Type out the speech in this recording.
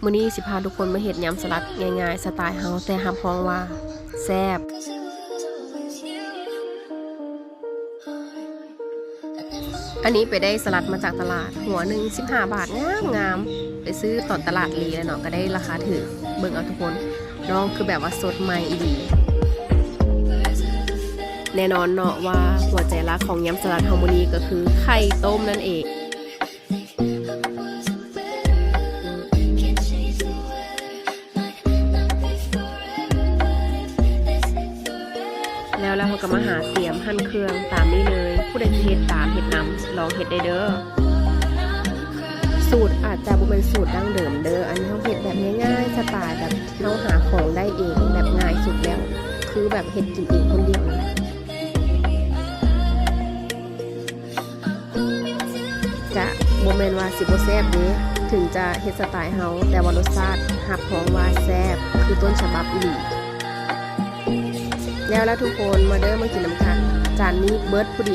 ມື້ນີ້ຊິພາທຸກຄົນມາເຮັດຍຳສະຫຼັດງ່າຍໆສະຕາຍເຮົາ ແຕ່ຮັບຮອງວ່າແຊບ. ອັນນີ້ໄປໄດ້ສະຫຼັດມາຈາກຕະຫຼາດ ຫົວໜຶ່ງສິບຫ້າບາດ ງາມໆ ໄປຊື້ຕອນຕະຫຼາດເລແລ້ວເນາະ ກໍໄດ້ລາຄາຖືກ. ເບິ່ງເອົາທຸກຄົນ ນ້ອງຄືແບບວ່າສົດໃໝ່ອີ່ຫຼີ. ແນ່ນອນເນາະວ່າຫົວໃຈຫຼັກຂອງຍຳສະຫຼັດເຮົາມື້ນີ້ກໍຄືໄຂ່ຕົ້ມນັ້ນເອງ. ແລ້ວ ແລ້ວເຮົາກໍມາຫາຕຽມຫັ້ນເຄື່ອງຕາມນີ້ເລີຍ. ຜູ້ໃດຊິເຮັດຕາມເຮັດນຳ ລອງເຮັດໄດ້ເດີ້. ສູດອາດຈະບໍ່ແມ່ນສູດດັ້ງເດີມເດີ້ ອັນນີ້ເຮົາເຮັດແບບງ່າຍໆ ສະຕາຍແບບເຮົາຫາຂອງໄດ້ເອງ ແບບງ່າຍສຸດແລ້ວ ຄືແບບເຮັດກິນເອງຄົນດຽວ. ກະບໍ່ແມ່ນວ່າຊິບໍ່ແຊບເດ້ ເຖິງຈະເຮັດສະຕາຍເຮົາ ແຕ່ວ່າລົດຊາດຮັບຮອງວ່າແຊບຄືຕົ້ນສະບັບອີ່ຫຼີ. ແລ້ວລະທຸກຄົນ ມາເດີ້ ມາກິນນຳກັນ. ຈານນີ້ເບິດຜູ້ດຽວ